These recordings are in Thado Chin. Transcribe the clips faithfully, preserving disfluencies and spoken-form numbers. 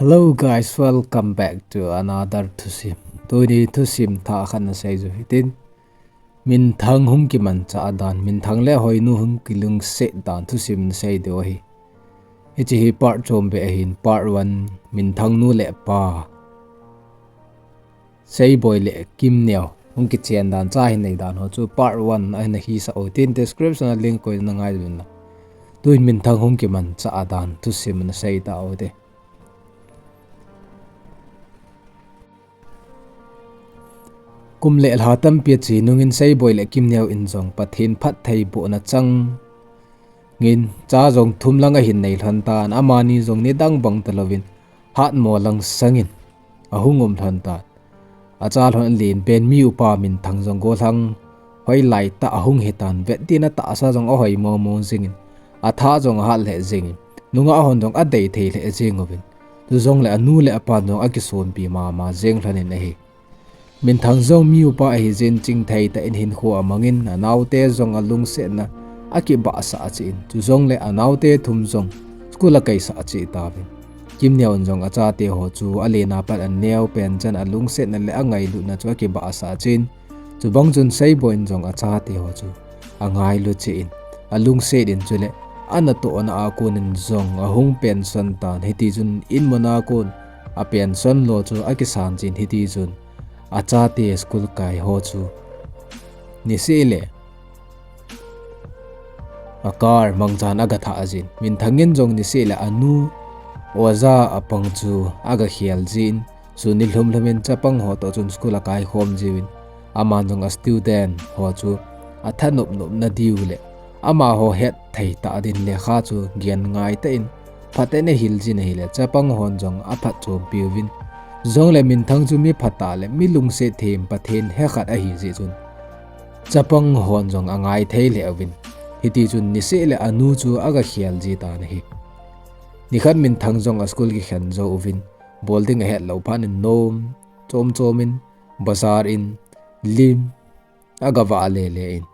Hello guys, welcome back to another thusim. Tuni thusim thah khat nasei jou hitin. Minthang hung kimanchah dan, minthang le hoinu hung kilungset dan thusim nasei diu ahi. Hiche hi part chom beh ahin, part one, minthang nu le pa. Seiboi le Kimneo hung kichen dan, cha hin nei dan ho chu part one a hin hisah u hitin, description a link koi nangai uvin lang. Tuin minthang hung kimanchah dan thusim nasei tau hite. Kum le lha tampi ache nungin Seiboi le Kimneo in jong Pathen phattheibohna changin cha jong thum lang ahin nei lhon tan, amani jong nidang bang talouvin hatmo lang sangin ahung um lhon tan. Acha lhon alen pen mi upa minthang jong gollhang hoilai tah ahung hitan, vet ding na tahsa jong ahoi momo jingin, atha jong ahat lheh jingin, nungah hon jong adei thei lheh jing uvin, chujongle anu le apan jong akisonpi mama jing lhonin ahi. Minthang jong mi upa ahi jeh in chingthei tah in hinkho amangin, anaote jong alungsetna akibahsah cheh in, chujongle anaote thum jong school akaisah cheh tauvin. Kimneo in jong achate ho chu alen apat aneo pen chan alungsetna le angailutna chu akibahsah cheh in, chubang chun Seiboi in jong achate ho chu angailu cheh in, alungset in chule anatohna a konin jong ahung pension tan, hitichun inmun a kon apension lo chu akisan cheh in, hitichun achate school kai ho chu niseh le a car mangchan agathah jin, minthang in jong niseh le anu oja apang chu agakhel jin, sun nilhum lhum in chapang ho toh chun school akaikhom jiuvin, aman jong a student ho chu athanop nopna diu le amaho hetthei tah din lekha chu gen ngai tah in phaten ahil jin ahile, chapang hon jong aphatchompi uvin, jongle minthang chu mi phatah le mi lungset them Pathen hekhat ahi jeh chun chapang hon jong angai thei lheh uvin, hitichun niseh le anu chu agakhel ji tan ahi. Nikhat minthang jong a school kikhen jou uvin, bol ding ahet lou phat in nom chom chom in bazar in lim agavah le le in,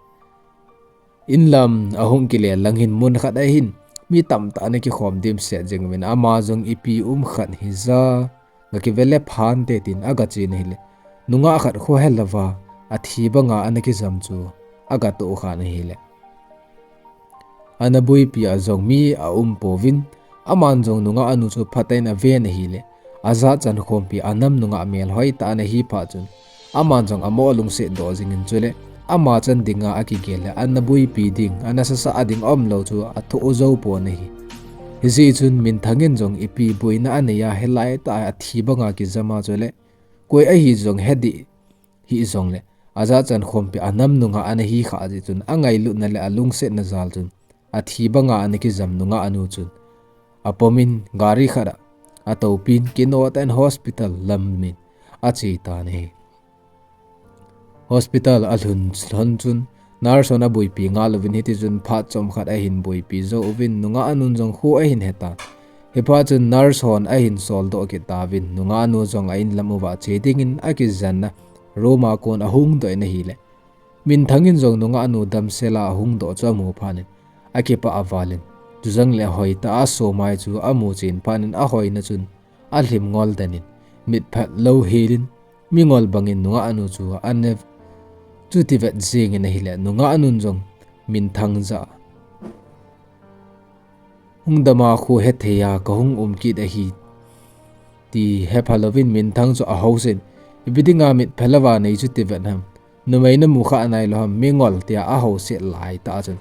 inlam ahung kile lang hin mun khat ahin mi tamtah ana kikhom dimset jing uvin, ama jong ipi um khat hija, gakive le phante tin agachen ahile, nungah khat khohe louva athi banga ana kijam chu agatoh khan ahile, ana boipi a jong mi aum pouvin, aman jong nungah anu chu phatah in aven ahile, ajachan khompi anam nungah melhoi tah ana hi phat chun, aman jong amo alungset doh jingin chule ama chan dinga akigel le ana boipi ding, ana sasah ding aum lou chu athoh jou pon ahi. Hijeh chun minthang in jong ipi boina anei a, hilai tah a athi banga kijam a chule koi ahi jong he dih hih jongle, ajachan khompi anam nungah ana hi khah jeh chun angailutna le alungsetna jal chun athi banga ana kijam nungah anu chun apom in gari khat a atoupin kinoh tah in hospital lam in ache tan ahi. Hospital alhun lhon chun nurse hon aboipi ngal uvin, hitichun phat chomkhat ahin boipi jou uvin, nungah anun jong kho ahin hetan. Hiphat chun nurse hon ahin soldoh kit tauvin, nungah anu jong a inlam uva che dingin akijenna room a kon ahung doh in ahile, minthang in jong nungah anu damsel a ahung doh chu amu phat in akipah aval in, chujongle hoitah a asomai chu amu chen phat in ahoina chun alhim ngol den in, mitphet lou hel in, mingol bangin nungah anu chu ana chuti vet jingin ahile, nungah anun jong minthang jah a, hung dama kho hethei a kahung um kit ahi ti hepha louvin, minthang chu ahousen, ipi dinga mitphet louva nei chuti vet ham, numei namu kha nailou ham, mingol, tia ahouset laitah chun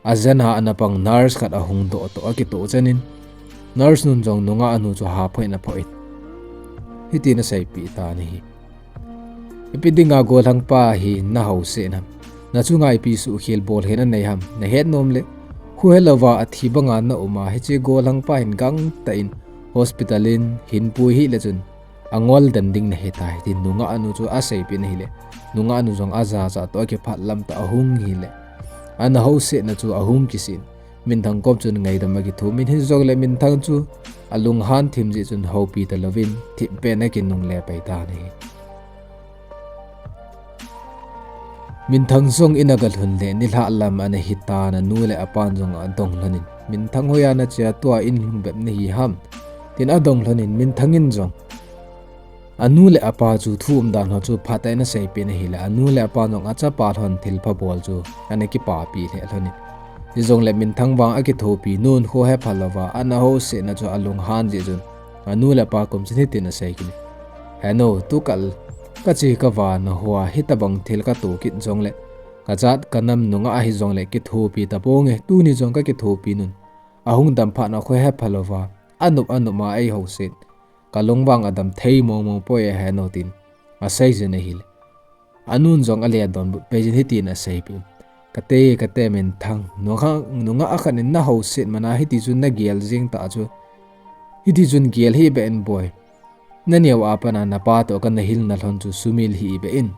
ajen a ana pang nurse khat ahung doh toh akitoh chan in, nurse nun jong nungah anu chu haphoh in aphoh in, hitin aseipeh tan ahi. Ipi dinga gollhangpa hi nahousen ham, nachunga ipi suhkhel bolhin anei ham, nahet nom le, khohe louva athi banga naum a, hiche gollhangpa hin gangtah in hospital in hinpui hih le chun angol den ding nahitai, tin nungah anu chu aseipeh in ahile, nungah anu jong ajachat toh akiphat lam tah ahung hile, ana housetna chu ahung kisih in, minthang kom chun ngaidam akithum in, hijongle minthang chu alunghan thim jeh chun houpi talouvin thipbeh in akinungle pai tan ahi. Minthang jong in agalhun le nilhah lam ana hitan, anu le apan jong adong lhon in, minthang, hoiya nache a tua in lhung bep nahi ham, Tin adong lhonin Minthang in jong anu le apa chu thu umdan ho chu phatah in aseipeh in ahile, anu le apa jong achapa lhon thilpha bol chu ana kipapi lheh lhonin. Hijongle Minthang vang akithopi nun kho hepha louva ana housetna chu alunghan jeh chun anu le apa kom chun hitin asei kit in, Henu, tukal kache kavah na hoa hitobang thil katoh kit jongle, kajat kanam nungah ahijongle kithopi taponge, tuni jong kakithopi nun. Ahung dam phat na kho hepha louva, anop anop ma eihouset. Kalung vang adam thei mong mong poi e henu, tin asei jin ahile. Anun jong ale donbut peh jin hitin aseipeh in, Kate, kate Minthang, nungah, nungah khat in nahouset mana hiti chun nagel jing ta chu. Hiti chun gel hih beh in boi. Naneo a pat a napa toh kana hilna lhon chu sumil hih beh in.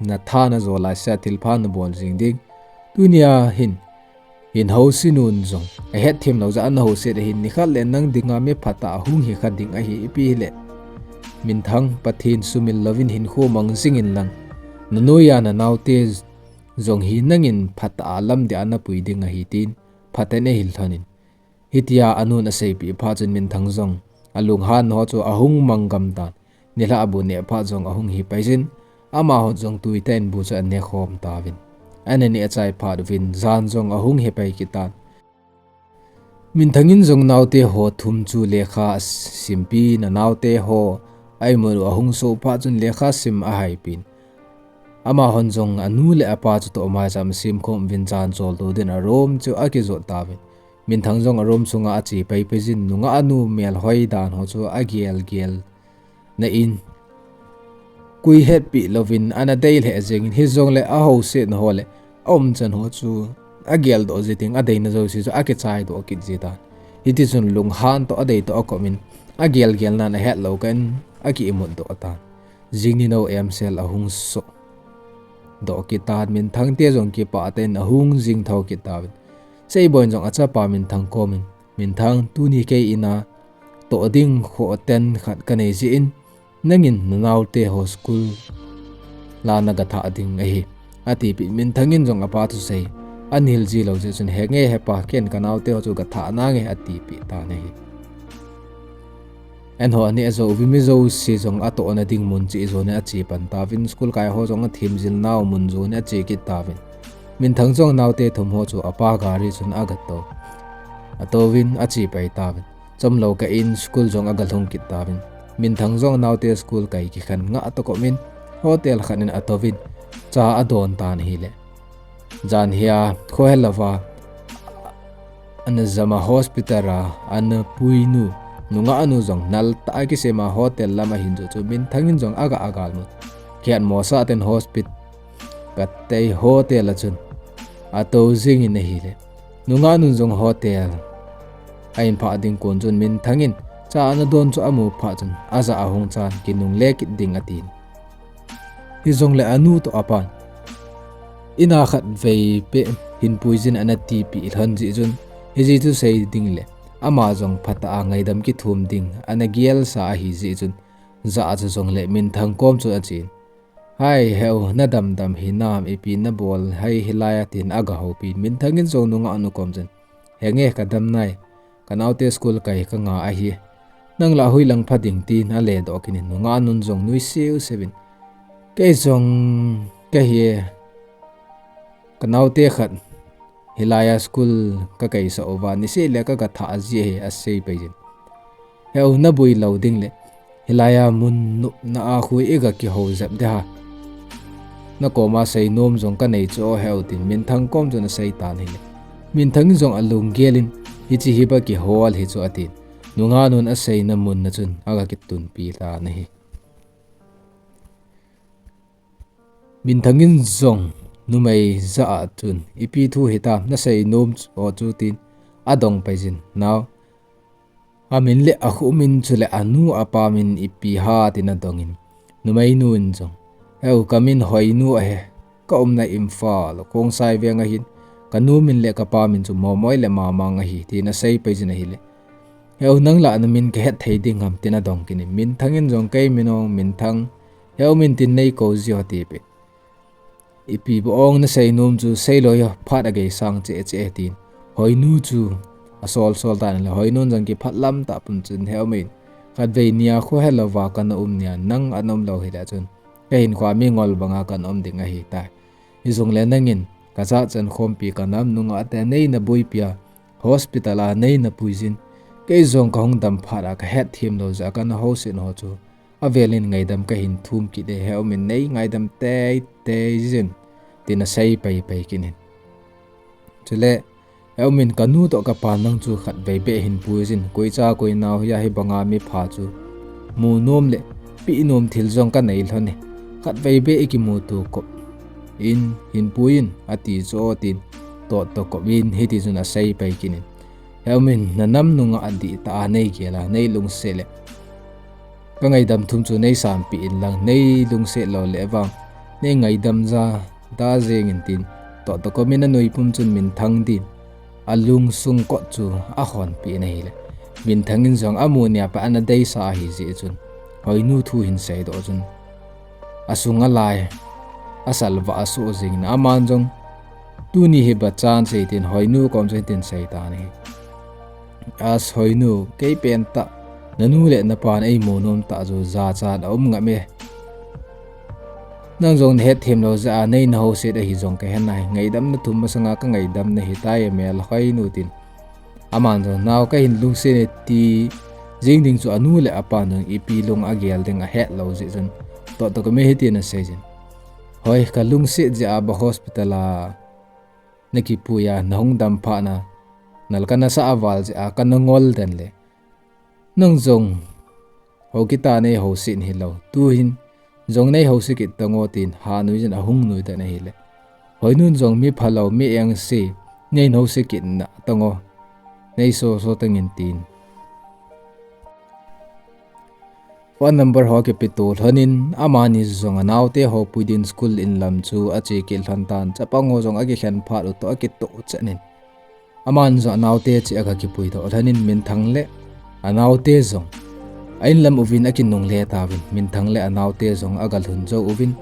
Natha najo laisea thilpha nabol jing ding. Tunia hin, hin houset nun jong ahetthem lou jeh a nahouset ahin, nikhat le nang dinga mi phatah a hung hikha ding ahi, ipi hile Minthang, Pathen sumil louvin hinkho mang jing inlang, nanoiya nanaote jong hi nangin phatah a lamdih a napui ding ahi, tin phatah in ahil lhonin. Hitia anun aseipeh phat chun Minthang jong alunghan ho chu ahung mang gam tan. Nilhah bu neh phat jong ahung hipai jin, amahon jong tuitah in bu chu anekhom tauvin, ana neh achai phat uvin jan jong ahung hipai kit tan. Minthang in jong naote ho thum chu lekha asimpin, anaote ho a-imut u ahung soh phat chun lekha sim ahaipin, amahon jong anu le apa chutoh maicham asemkhom uvin jan choldo din a room chu akijot tauvin, Minthang jong a room sunga ache paipai jin, nungah nu melhoi dan ho chu agel gel na in, koi hetpeh louvin ana dei lheh jengin, hijongle ahousetna ho le aumchan ho chu ageldoh ji ding, adeina jouse chu akichaidoh kit ji tan. Hitichun lunghan toh adei toh akomin, agel gel nan ahetlou kah in aki-imutdoh tan. Jingni nou emsel ahung sohdoh kit tan, Minthang te jong kipah tah in ahung jingthou kit tauvin, Seiboi in jong achapa Minthang komin, Minthang, tuni kei ina toh ding khoten khat kanei jeh in, nangin nanaote ho school la nagathah ding ahi, atipeh in, Minthang in jong apa thusei anhil ji lou jeh chun, Henge hepa, ken kanaote ho chu gathah nange, atipeh tan ahi. Anho aneh jouvin mi jouse jong atohna ding mun cheh jonin ache pan tauvin, school kai ho jong athemjil nau mun jonin ache kit tauvin, Minthang jong anaote thum ho chu apa gari chun agatou, atouvin ache pai tauvin, chomlou kah in school jong agalhung kit tauvin, Minthang jong anaote school kai kikhen ngah toh komin, hotel khat in atouvin cha adon tan ahile, jan hia khohelouva ana jama hospital a ana puinu nungah nu jong naltah a kisema hotel lam ahin joh chu Minthang in jong aga agalmut. Kiatmosah tah in hospital, katei hotel a chun atou jingin ahile, nungah nun jong hotel a ahin phah ding kon chun Minthang in cha ana don chu amu phat chun ajah ahung chan, kinungle kit ding atin. Hijongle anu toh apan, ina khatvei beh hin puijin ana tipeh lhon jeh chun, hijeh chu sei dingle ama jong phatah a ngaidam kithum ding ana gelsa ahijeh chun, jah chu jongle Minthang kom chun achen, Hai heu, nadamdam hinam, ipi nabol ham hilai a, tin agahoupin, Minthang in jong nungah nu kom chun, Henge kadam nai, kanaote school kai kanga ahi, nang lah hoilang pha ding, tin aledoh kit in, nungah nun jong nuiseu seuvin, Kei jong kahi e, kanaote khat hilai a school kakaisah uva niseh le kagathah ji ahi, asei pai jin. Heu, naboi lou ding le, hilai a mun nopna a khu igakihou jep ding ham, nakoma seinom jong kanei chu o heu, tin Minthang kom chun asei tan ahile, Minthang in jong alunggel in, Hiche hi ba kihol hi chu, atin, nungah nun aseina mun na chun agakitunpi tan ahi. Minthang in jong numei jah a chun, Ipi thu hitam, naseinom chu o chu, tin adong pai jin, Nao, amin le akhu min chule anu apa min ipi ham, tin adongin, numeinu in jong, Heu, kamin Hoinu ahi, kaumna Imphal, Khongsai veng ahin, kanu min le kapa min chu Momoi le Mamang ahi, tin asei pai jin ahile, Heu, nang lah namin kahet thei ding ham, tin adong kit in, Minthang in jong, Kei min ong Minthang, Heu, min tin neikou ji o, atipeh in, Ipi bou ong naseinom chu seilou o, phat ageisang cheh cheh e, tin Hoinu chu asol sol tan le Hoinun jong kiphat lam tah pum chun Heumin, khatvei nia khu helouva kana um nia, nang ana um lou hile chun kahinkhoa mingol banga kana um ding ahitai. Hijongle nangin kajat chan khompi kanam nungah te neina boipi a, hospital a neina puijin, kei jong kahung dam phat a kahet them lou jeh a kana housen ho chu avelin ngaidam kahin thum kit e, Heumin nei ngaidam teitei jin, tin asei paipai kit in. Chule Heumin, kanu toh kapa nang chu khatvei beh hin puijin, koicha koinao hi ahi banga mipha chu mu nom le peh nom thil jong kanei lhon e, khatvei beh ikimuto kop in hin puijin, ati chu tin, toh toh kop in hiti chun asei pai kit in. Heumin, nanam nungah dihtah a nei gel a, nei lungset le kangaidam thum chu nei sanpeh in lang, nei lungset lou le vang nei ngaidam ja da jeng in, tin toh toh kop in anui pum chun Minthang din alungsung kot chu ahonpeh in ahile, Minthang in jong amu nia pat ana deisah ahi jeh chun Hoinu thu hin seidoh chun asunga lai asalvah asuh jing in, aman jong tuni hi bachan sei tin Hoinu kom chu hitin sei tan ahi. As Hoinu, kei pentah nanu le napan eimu nom tah chu jachat aum ngam e. Nang jong nahet them lou jeh a neina houset ahi jong kahe nai. Ngaidamna thum masanga kangaidam nahitai, Mel Hoinu, tin aman jong nao kahin lungset e ti jing ding chu anu le apan jong ipi lung agel ding ahet lou jeh chun toh toh kop in hitin asei jin, Hoi, kalungset jeh a ba hospital a nakipui a nahung dam phat na, nal kana sah aval jeh a kana ngol den le nang jong hou kita nei housen hilou, tuhin jong nei house kit tan o, tin hanui jin ahung nui tan ahile, Hoinun jong mi phalou mi engse neihin house kit na tan o, nei soso tangin, tin phone number ho akipeto lhonin, amani jong anaote ho pui din school in lam chu ache kit lhon tan, chapang ho jong akikhen phat u toh akitoh chet in, aman jong anaote cheh a aga kipui doh lhonin, Minthang le anaote jong a in lam uvin akinungle tauvin, Minthang le anaote jong aga lhun jou uvin,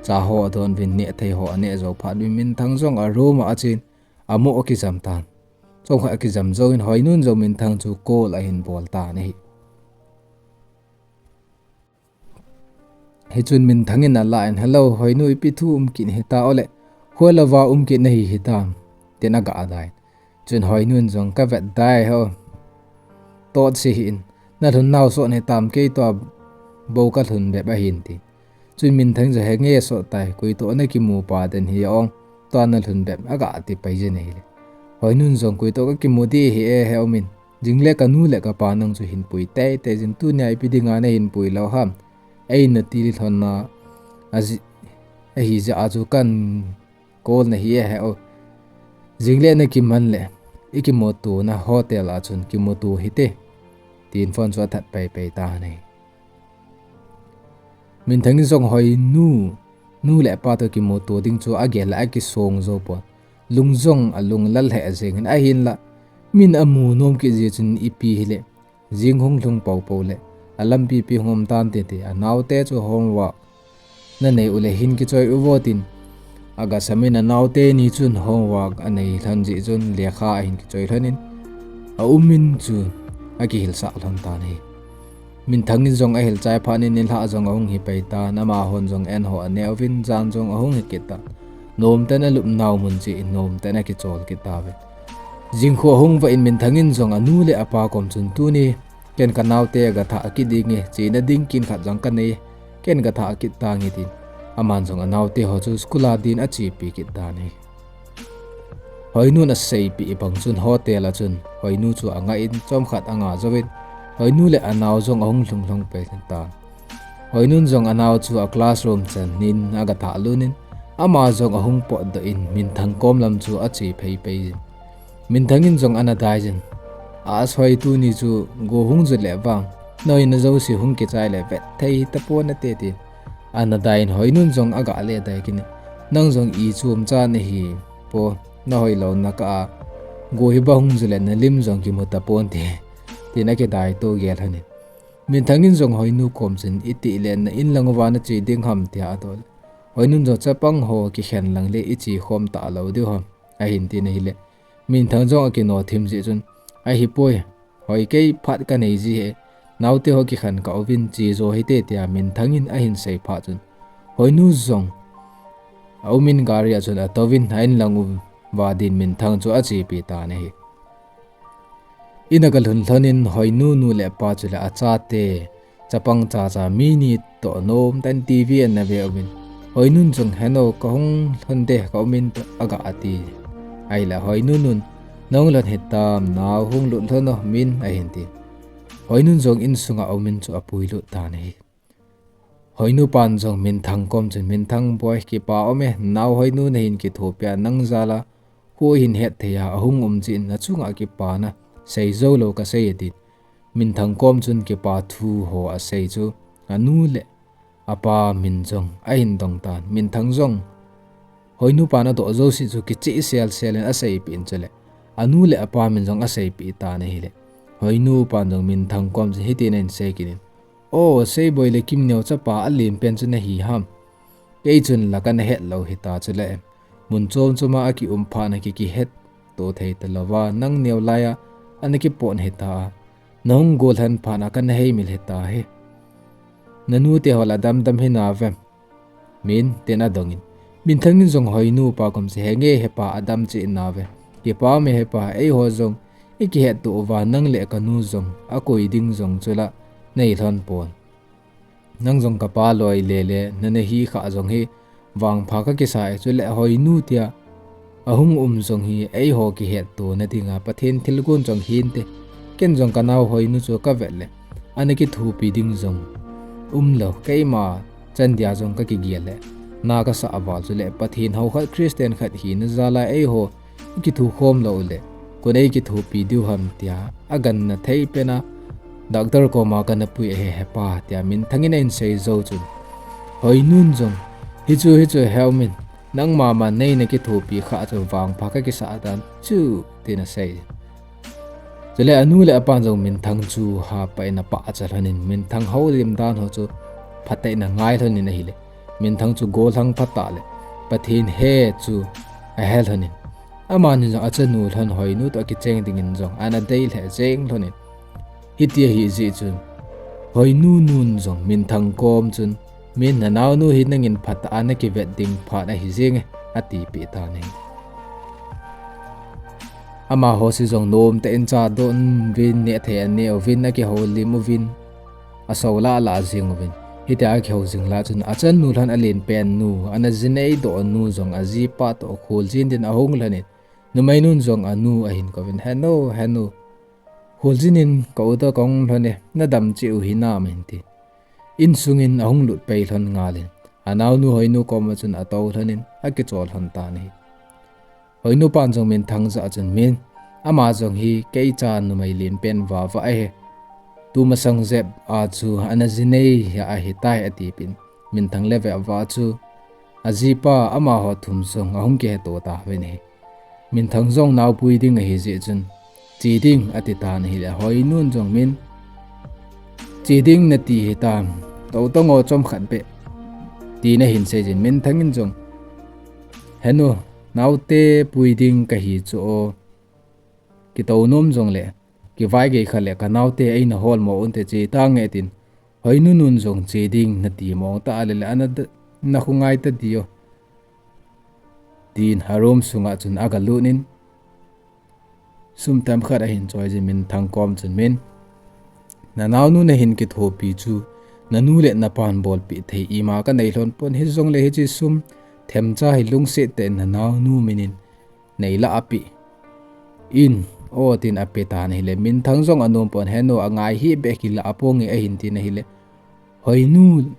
cha ho adon uvin, nehthei ho aneh jou phat uvin, Minthang jong a room a achen, amoh akijam tan. Chomkhat akijam jouvin Hoinun jong Minthang chu call ahin bol tan ahi. Hichun Minthang in alah in, Hello Hoinu, ipi thu um kit hita, ole khoilouva um kit nahi hitam, tin aga dai. Chun Hoinun jong, Kavet dai ho, totsi hih in, nalhun nau sot hitam, kei tua bou kalhun bep ahin, tin. Chun Minthang jong, He nge sot tai, koi toh nakimu pa den hi ong, tua nalhun bep, aga ti pai jin ahile, Hoinun jong, Koi toh kakimu di hi e, Heumin, jingle kanu le kapa nang chu hinpui teitei jin, tunia ipi dinga nahinpui lou ham, eina til lhonna ahi jeh a chu kan call nahi e, Heu. Jingle nakiman le ikimutona hotel a chun kimuto hite, tin phone chu athat paipai tan ahi. Minthang in jong Hoinu nu le pa toh kimuto ding chu agel a akisong jou pon, lung jong alung lal lheh jengin, ahinla min amu nom kit jeh chun ipi hile jing hung lhung poupou le alampi pi hung um tante, ti, anaote chu homework nanei u le hin kichoi uvo, tin aga samin, anaote ni chun homework anei lhon jeh chun lekha ahin kichoi lhonin, aumin chu akihilsah lhon tan ahi. Minthang in jong ahil chai phat in nilhah jong ahung hi pai tan, amahon jong an ho aneh uvin, jan jong ahung hi kit tan, nomten alupnau mun cheh in nomten akichol kit tauvin. Jingkhu ahung vah in Minthang in jong anu le apa kom chun, Tuni ken kanaote gathah kit dinge, chena ding kin khat jong kanei, ken gathah kit tange, tin, aman jong anaote ho chu school a din achepi kit tan ahi. Hoinun aseipeh bang chun hotel a chun Hoinu chu angah in chomkhat angah jouvin, Hoinu le anao jong ahung lhung lhung pai tan. Hoinun jong anao chu a classroom chan in aga thah lut in, ama jong ahung potdoh in Minthang kom lam chu ache phei pai jin. Minthang in jong ana dai jin, As Hoi, tuni chu go hung ju le vang, nahoina jouse hung kichai le vet thei tapon nate, tin ana dai in, Hoinun jong aga le dai kit in, Nang jong ichom cha nahi po, nahoi louna kah a go hi ba hung ju le nalim jong kimu tapon te, tin akidai to gel lhonin. Minthang in jong Hoinu kom chun, Itih le na in lang uva nache ding ham, tia adol. Hoinun jong, Chapang ho kikhen lang le iche khom talou diu ham, ahin tin ahile, Minthang jong akino thim jeh chun, Ahipoi, hoi kei phat kanei ji e, naote ho kikhen kauvin, che jo hite, tia Minthang in ahin sei phat chun, Hoinu jong aumin gari a chun atouvin a-in lang uva din Minthang chu achepi tan ahi. In agalhun lhonin Hoinu nu le pa chule achate, chapang chacha mi ni toh nomtah in TV ana ve uvin, Hoinun jong, Heno, kahung lhon de, kaumin, aga ati. Ahile Hoinu nun, Nahung lhon hitam, nao hung lut lhon o, Min, ahin ti. Hoinun jong insunga aumin chu apuilut tan ahi. Hoinu pan jong Minthang kom chun, Minthang boi, kipa aume, nao Hoinu nahin kithopia, nang jala kho hin hetthei a ahung um jeh in nachunga kipana sei jou lou kasei, atin. Minthang kom chun kipa thu ho asei chu, anu le apa min jong ahin dong tan. Minthang jong Hoinu pan adoh jouse chu kicheh selsel in aseipeh in chule, anu le apa min jong aseipeh tan ahile, Hoinu pan jong Minthang kom chun hitin ahin sei kit in, O, Seiboi le Kimneo chapa alen pen chu nahi ham? Kei chun la kana het lou hita chule, mun chom choma akium phat a ki, kihetto thei talouva, nang neo laiya ana kipot hita a, nahung gollhang phat a kana heimil hita hi. Nanu teho la damdam hinauve, Min, tin adongin, Minthang in jong Hoinu pa kom chu, Henge hepa, adam cheh nauve. Kipa me hepa, eiho jong ikihetto uva, nang le kanu jong akoi ding jong chula nei lhon pon. Nang jong kapa loi lele nana hi kha jong hi vangpha kakisa e, chule Hoinu tia ahung um jong hi eiho kihettona dinga Pathen thilgon jong hinte. Ken jong kanao Hoinu chu kavet le ana kithopi ding jong umlou, keima chan dia jong kakigel le na kasah val chule Pathen hou khat, Christian khat hina jala eiho ikithokhom lou le kon eikithopi diu ham tia aganna thei pena doctor koma kana pui ahi hepa, tia Minthang in ahin sei jou chun, Hoinun jong, Hichu, hichu he umin, nangma ma neina kithopi kha chu vangpha kakisa dan chu, tin asei. Chule anu le apan jong Minthang chu hapah in apahcha lhonin, Minthang houlim dan ho chu phatah in angai lhonin ahile, Minthang chu gollhang phatah le Pathen he chu ahe lhonin, amani jong achanu lhon Hoinu toh kicheng dingin jong ana dei lheh jeng lhonin, hiti ahijeh chun Hoinu nun jong Minthang kom chun, Min, nanaonu hi nangin phatah a nakivet ding phat ahi jenge, atipeh tan ahi. Amaho se jong nomtah in cha don uvin, nehthei aneh uvin, akihoulim uvin, asou lah lah jeng uvin. Hitia akihou jing lah chun achanu lhon alen pen nu, ana jinei doh nu jong ajipa toh kholjin din ahung lhonin, numeinun jong anu ahin kouvin, Henu, henu, kholjin in ka u toh kahung lhon e, nadam cheh u hinam, ahin ti. Insungin ahung lut pai lhon ngalin, anaonu Hoinu koma chun atou lhonin akichol lhon tan ahi. Hoinu pan jong Minthang jah a chun, Min, ama jong hi kei cha numei len pen vava ahi. Tumasang jep a chu ana jinei ahitai, atipin, Minthang le veva chu ajipa amaho thum jong ahung kiheto tauvin ahi. Minthang jong naopui ding ahijeh chun, Che ding, ati tan ahile, Hoinun jong, Min, che ding nati hitam, tou tongo chomkhat beh, tin ahin seijin, Minthang in jong, Henu, naote pui ding kahi chu o, kitou nom jongle, kivaigei kha le kanaote eina holmo unte, che tange, tin, Hoinunun jong che ding nati mong tah le le, ana d-, nakhongai ta di o, tin aroom sunga chun agalut in, sum themkhat ahin choijin Minthang kom chun, Min, nanaonu nahin kithopi chu nanu le napan bolpeh thei ima kanei lhon pon, hijongle hiche sum themcha hi lungset tah in nanaonu minin neilah a peh in o, tin ape tan ahile, Minthang jong anom pon, Henu, angai hih beh, kilah ponge, ahin tin ahile, Hoinu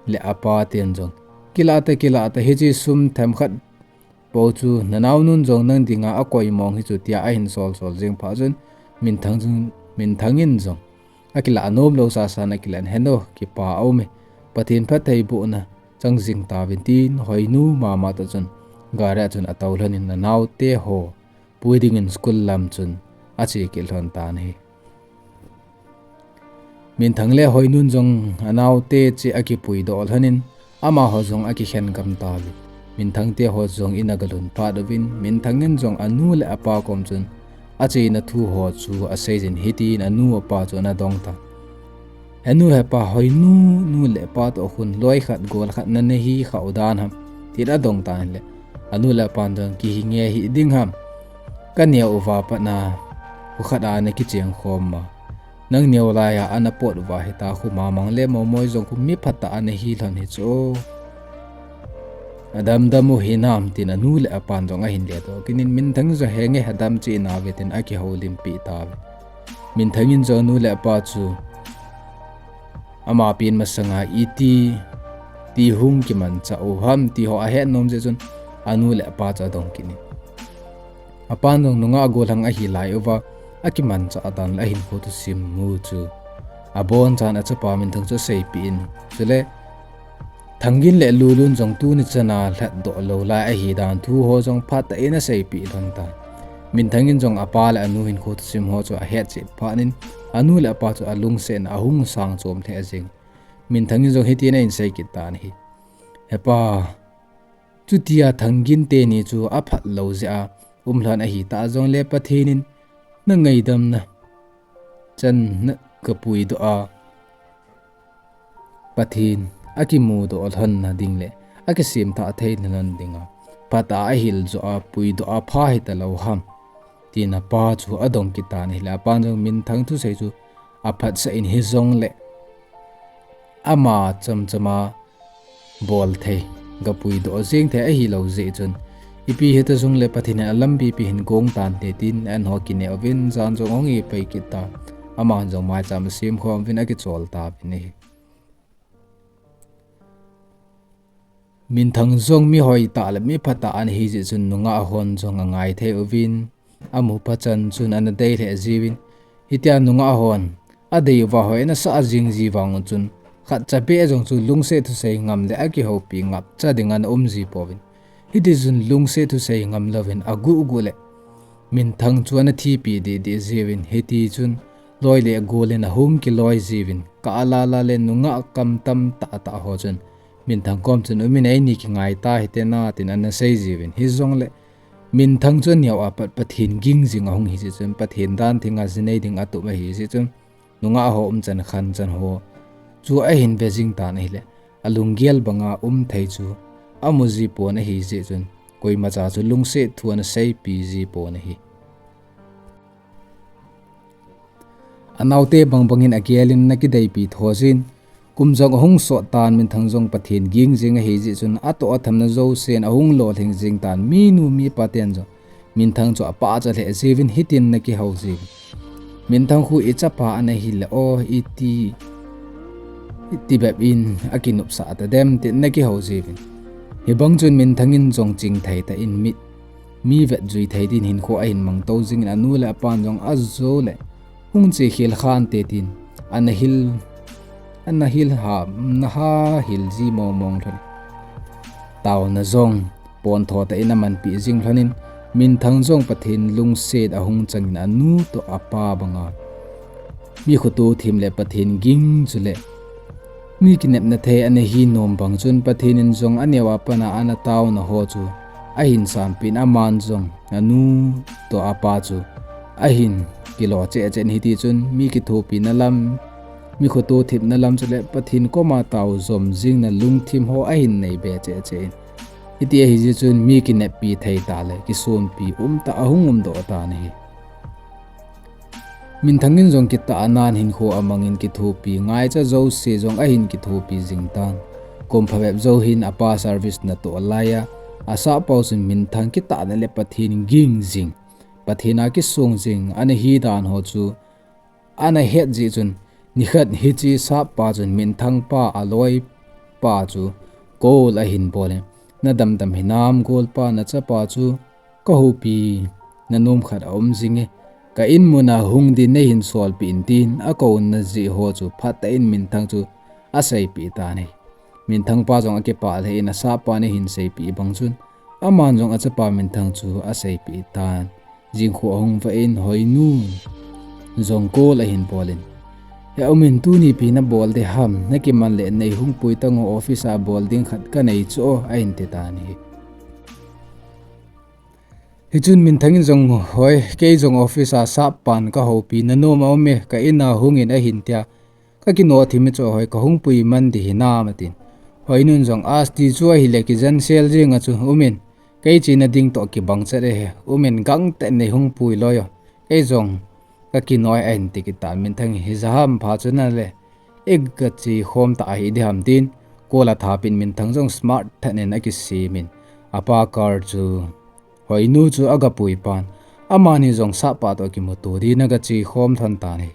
le apa ten jong, Kilah ta, kilah ta, hiche sum themkhat pou chu nanaonun jong nang dinga akoi mong hi chu, tia ahin sol sol jeng phat chun, Minthang jong, Minthang in jong akilah nom lou sasan akilah in, Henu, kipa aume, Pathen phattheibohna chang jing tauvin, tin Hoinu mama toh chun gari a chun atou lhonin, anaote ho pui dingin school lam chun ache kit lhon tan ahi. Minthang le Hoinun jong anaote cheh akipuidoh lhonin, amaho jong akikhen gam tauvin, Minthang teho jong in agalhun phat uvin, Minthang in jong anu le apa kom chun, acheina thu ho chu asei jin, hitin anu apa chu ana dong tan. Henu hepa, hoinu, nu le pa toh khun loi khat gol khat nana hi khah u dan ham, tin adong tan le, anu le apan jong, kihi nge hi ding ham, kaneo uva pat na khu khat a ana kicheng khom ma, nang neo laiya ana pot uva hita khu mamang le momoi jong khu mi phatah ana hi lhon hi chu. Adamdam u hinam, tin anu le apan jong ahin ledoh kit in, Minthang jong henge, adam cheh nave, tin akihoulimpeh tauve. Minthang in jong anu le apa chu ama pen masanga iti ti hung kimanchah u ham ti ho ahet nom jeh chun anu le apa chu adong kit in. Apan jong nungah gollhang ahi lai uva, akimanchah dan le ahinkho thusim mu chu abonchan achapa Minthang chu aseipeh in, chule Thangin le Lulun jong tuni chana lhatdoh lou lai ahi dan thu ho jong phatah in aseipeh lhon tan. Minthang in jong apa le anu hinkho thusim ho chu ahetchet phat in, anu le apa chu alungsetna ahung sang chom lheh jeng. Minthang in jong hitin ahin sei kit tan ahi. Hepa, chutia Thangin teni chu aphat lou jeh a um lhon ahi ta jongle Pathen in nangaidamna chan nagapuidoh a, Pathen akimudoh lhonna ding le akisemthah theina lhon dinga phatah a ahil joh a puidoh a pha hita lou ham, tin apa chu adong kit tan ahile, apan jong Minthang thusei chu aphatsah in hijongle ama chamchama bol thei, gapuidoh jeng thei ahilou jeh chun, ipi hita jongle Pathen in alampi pi hin gong tante tin an ho kineh uvin, jan jong ahung pai kit tan, aman jong maicham asem khom uvin akichol tauvin ahi. Minthang jong mi hoitah le mi phatah ana hi jeh chun nungah hon jong angai thei uvin, amu phat chan chun ana dei lheh jiuvin, hitia nungah hon adei uva hoi ana sah jing ji vang chun, khatcha beh jong chu lungset thusei ngam le akihoupi ngapcha ding ana um ji pouvin. Hitichun lungset thusei ngam louvin aguh guh le Minthang chu ana thipi deh deh jiuvin, hitichun loi le gol in ahung kiloi jiuvin, kah a la la le nungah kam tamtah tah ho chun Minthang kom chun, umin, eini kingai ta hite na, tin ana sei jiuvin. Hijongle Minthang chu aneo a pat Pathen ging jing ahung hi jeh chun, Pathen dan thenga ji nei ding atup ahi jeh chun, nungah ho umchan khanchan ho chu ahin ve jing tan ahile, alunggel banga um thei chu amu ji pon ahi jeh chun, koimacha chu lungset thu ana seipi ji pon ahi. Anaote bangbang in agel in ana kideipi tho jin, kum jong ahung sot tan, Minthang jong Pathen ging jing ahi jeh chun, atoh athamna jousen ahung lolhing jing tan, minu mipa ten jong Minthang chu apachat lheh jiuvin, hitin ana kihou jiuvin, Minthang khu ichapa ana hile o, iti, iti bep in akinopsah tadem, tin ana kihou jiuvin. Hibang chun Minthang in jong chingthei tah in mi, mi vetjui thei din hinkho ahin mangtou jingin, anu le apan jong ajo le hung chekhel khante tin ana hil, ana hil ha, ana ha hil ji mong mong lhon. Taona jong pontho tah in amanpi jing lhonin, Minthang jong Pathen lungset ahung changin, anu toh apa banga mi khoto thim le Pathen ging chule mi kinepna thei ana hi nom bang chun, Pathen in jong aneo a pat a ana taona ho chu ahin sanpin, aman jong anu toh apa chu ahin kilo cheh cheh in, hitichun mi kithopina lam, mi khoto thimna lam chule Pathen koma tao jom jingna lungthim ho ahin nei be cheh cheh in, hiti ahi jeh chun mi kineppi thei tah le kisonpi umtah ahung umdoh tan ahi. Minthang in jong kitahnan hinkho amangin kithopi, ngaicha jouse jong ahin kithopi jing tan. Kum phabep jou hin apa service natoh laiya asahpau chun Minthang kitahna le Pathen ging jing, Pathen a kisong jing ana hi dan ho chu ana het jeh chun, nikhat hiche sahpa chun Minthang pa aloipa chu call ahin bol in, nadamdam hinam golpa, nachapa chu kahoupi nanom khat aum jinge, ka in muna hung din neihin solpeh in, tin akouna jeh ho chu phatah in Minthang chu aseipeh tan ahi. Minthang pa jong akipah lheh in, asahpa in ahin seipeh bang chun, aman jong achapa Minthang chu aseipeh tan. Jingkhu ahung vah in, Hoinu, jong call ahin bol in, he umin, tuni ipi nabol ding ham, nakiman le neihung pui tan o, office a bol ding khat kanei chu o, ahin ti tan ahi. Hichun Minthang in jong, "Hoi, kei jong office a sap pan kahoupi nanom a um e, ka in a hung in ahin," tia. "Ka kino thim e chu, hoi, kahung pui man ding hinam," atin. Hoinu in jong, "Asti chu ahile kijen sel jing a chu um in, kei chena ding toh kibang chet e, um in gangtah in nei hung pui loi o. Kei jong ka kino e," ahin ti kit tan. Minthang hi, "Hija ham pha chu nale, iga che khom ta ahi ding ham," tin, call athapin Minthang jong smart tah in akisem in, apa car chu Hoinu chu aga pui pan, amani jong sap pa toh kimuto dingin aga che khom lhon tan ahi.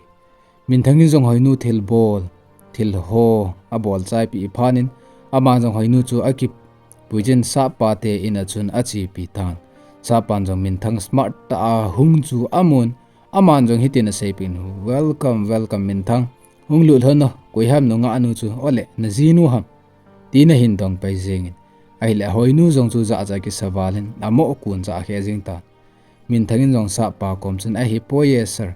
Minthang in jong Hoinu thilbol, thil ho abol chai pih phat in, aman jong Hoinu chu akipui jin sap pa te in a chun achepi tan. Sap pan jong Minthang smart tah a hung chu amun, aman jong hitin aseipeh in, "Welcome, welcome, Minthang. Hung lut lhon o, koi ham nungah nu chu, ole, najinu ham?" tin ahin dong pai jing in. Ahile Hoinu jong chu jahcha kisa val in, amoh kun cha khe jing tan. Minthang in jong sap pa kom chun, "Ahipoi e, sir.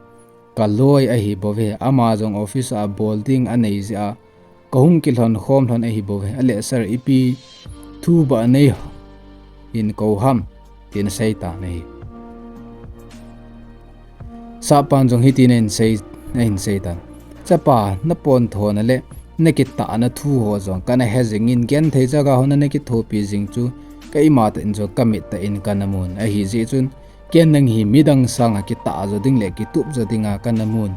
Ka loi ahi bouve, ama jong office a bol ding anei jeh a, kahung kilhon khom lhon ahi bouve. Ale sir, ipi thu ba nei hin kou ham?" tin asei tan ahi. Sap pan jong hitin ahin sei, ahin sei tan. "Chapa, napontho na le nakitahna thu ho jong kana he jing in, genthei jaga ho nana kithopi jing chu, keima tah in jong kamit tah in kana mun. Ahijeh chun, ken nang hi midang sanga kitah jo ding le kitup jo dinga kana mun.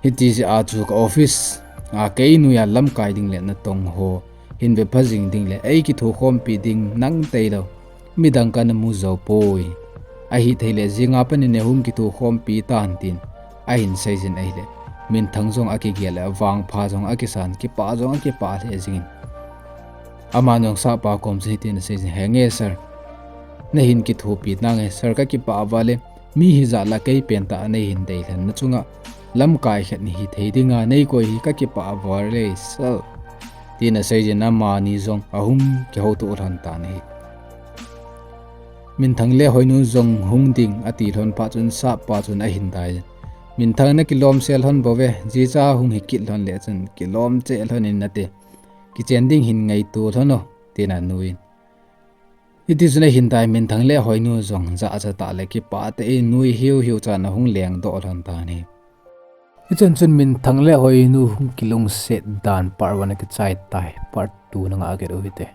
Hiti jeh a chu ka office a kei noiya lamkai ding le natong ho hin vepha jing ding le eikithokhompi ding nang tailou midang kana mu jou poi. Ahithei le jinga pat in nei hung kithokhompi tan," tin ahin sei jin ahile, Minthang jong akigel le, avangpha jong akisan, kipah jong akipah lheh jing in. Aman jong sap pa kom chun hitin asei jin, "Henge sir, nahin kithopi nange sir, kakipah val e, mi hijat la kei pentah a neihin deilhen na chunga lamkai khat hithei dinga neikoi hi kakipah val e sir," tin asei jin, amani jong ahung kihouto lhon tan ahi. Minthang le Hoinu jong hung ding ati lhon phat chun sap pa chun ahin dai jin, "Minthang, nakilom sel lhon bouve, jicha hung hi kit lhon le chun kilom cheh lhon in nate, kichen ding hin ngaito lhon o," tin anuiyin. Hiti chun ahin dai, Minthang le Hoinu jong jahcha tah le kipah tah in nui hiu hiu chan ahung lengdoh lhon tan ahi. Hichun chun Minthang le Hoinu hung kilungset dan part one akichai tai, part two nanga get u hite.